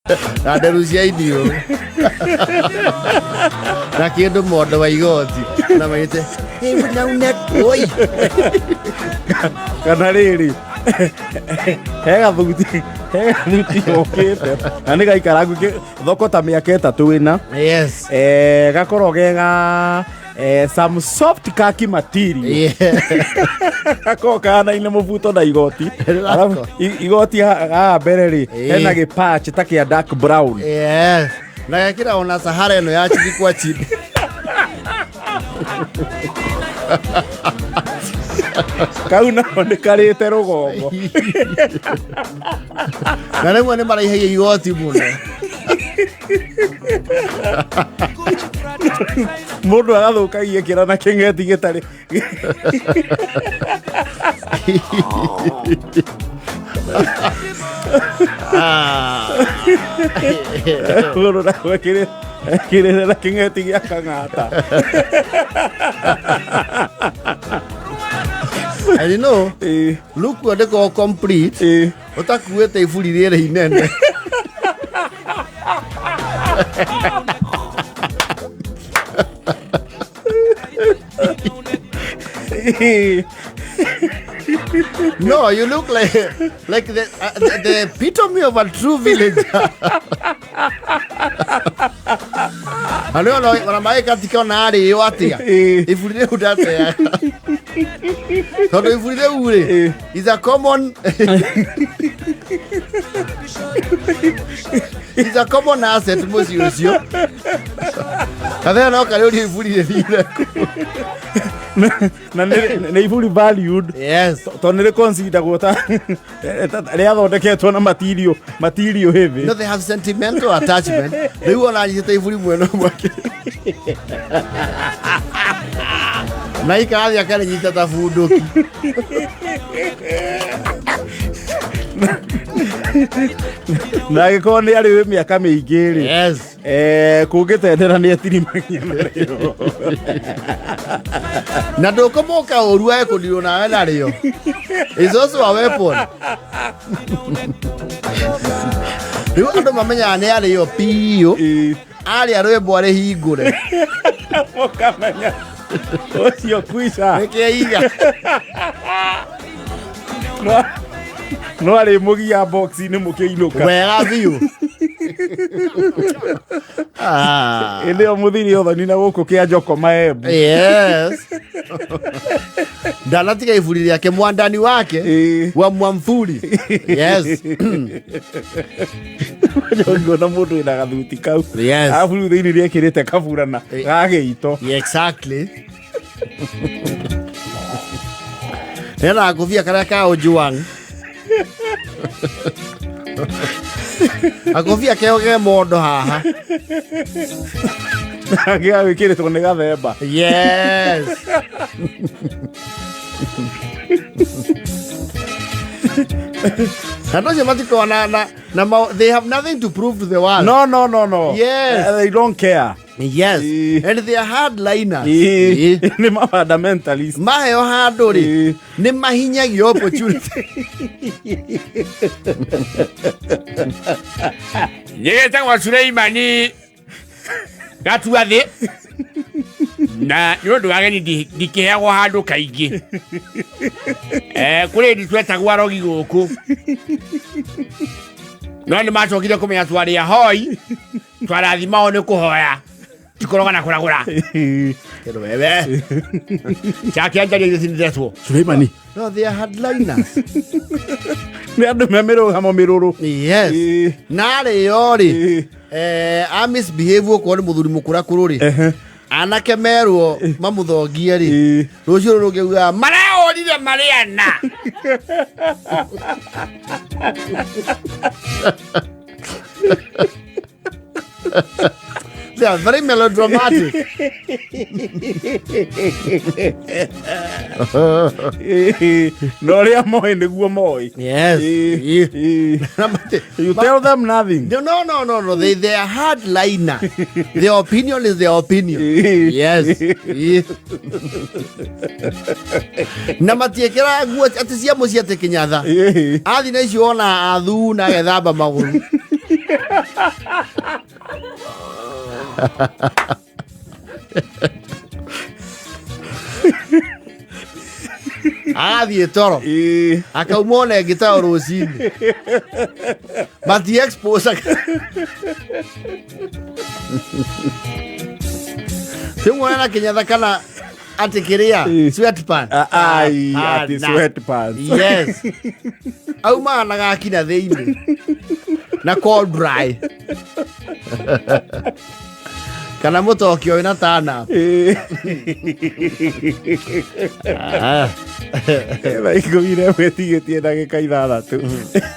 Na nderu cia iniũrũ na kĩndũ mondo wa igoti na maite oi. Kana rĩrĩ, he gathuti gokĩte na nĩ gaikarangu thoko ta mĩaka 3 ĩna. Gakorwo gega some soft khaki material. Gakorwo kahanaine mũbuto na igoti. Arabu igoti haha mbere rĩ, hena gĩpatch ta kĩa dark brown. Yes, na gekĩra ona sahara ĩno ya chini kwa chini. Kau nako nĩ karĩte rũgongo. Na rĩmwe nĩ maraihagia igoti mũno. Mũndũ agathũkagia kĩra na kĩng'eti gĩtarĩ. Ah. Mũndũ ndagwĩkĩrĩte ekĩrĩre na kĩng'eti gĩa kang'ata. And look ndĩkorwo complete ũtakuĩte iburi rĩrĩ inene. No, you look like the epitome of a true villager. Na nĩ ona maĩ katika ona arĩo atĩa iburi rĩu ndateaga tondũ iburi rĩu rĩ is a common asset mũciĩ ũcio. Kathea no karĩũria iburi rĩthire kũ. Na nĩ iburi valued. Tondũ nĩ rĩconsideragwo ta rĩathondeketwo na material heavy. No, they have sentimental attachment. Rĩu ona anyitĩte iburi mwena ũmwe na ikarathi akarĩnyita ta bunduki. Na angĩkorwo nĩ arĩ mĩaka mĩingĩ rĩ, kũngĩtendera nĩ etirimagia narĩo. Na ndũkũmũka ũru ae kũndirwo nawe narĩo is also a weapon. Rĩu andũ mamenyaga nĩ arĩo piũ. Arĩa rwĩmbo arĩhingũre. Mũkamenya ũcio kwica. Nĩkĩiga. No arĩ mũgia box-inĩ mũkĩinũka. Wega biũ. Ah. Ĩndĩ ĩyo mũthiri ũthoni na gũkũ kĩa njoko maembu. Yes, ndanatiga iburi rĩake mwandani wake wa mwamfuri, yes. Ngona mũndũ wĩna gathuti kau. Arabu rĩu thĩinĩ rĩekĩrĩte kaburana ga gĩito. Yeah, exactly. Hena ngũbia karĩa ka Ojwang. Gakũbia keo ke mondo haha. Gĩgagĩkĩrĩtwo nĩ gathemba. Yes. Andũ acio matikoragwo na they have nothing to prove to the world. No. Yes. They don't care. Yes. And they are hardliners. Nĩ ma fundamentalist. Maheo handũ rĩ, nĩ mahinyagia opportunity. Njĩtagwo Suleimani Gatua thĩ na nĩ ũndũ wa ageni ndikĩheagwo handũ kaingĩ. Kũrĩ hĩndĩ twetagwo arogi gũkũ no nĩ macokire kũmenya twarĩ ahoi twarathimao nĩ kũhoya tikũroga na kũragũra. Wewe chakĩanjaria gĩcindetwo. Suleimani. No, they are hardliners. Nĩ andũ me mĩrũgamo mĩrũrũ. Yes. Na arĩo rĩ, a misbehave okorwo nĩ mũthuri mũkũrakũrũ rĩ, anake merwo mamũthongie rĩ, rũciũ rũrũ rũngĩugaga marahũrire marĩ ana. They are very melodramatic. Na ũrĩa moĩ nĩguo moĩ. Yes. You tell them nothing. No. They are hardliner. Their opinion is their opinion. Yes. Na matiĩkĩraga nguo atĩ cia mũciĩ atĩ kĩnyatha. Athi na icio ona athuna agethamba magũrũ. Agathiĩ toro. Akauma ona ĩngĩ tayo rũcinĩ. Mati expose. Timuona na kinyatha kana atĩ kĩrĩa sweatpants. Ai, atĩ na. sweatpants. Yes. Aumaga na gakina thĩinĩ na cold dry kana mũtokio wĩna tana. Thaa 11 tigĩtie ndagĩka 6.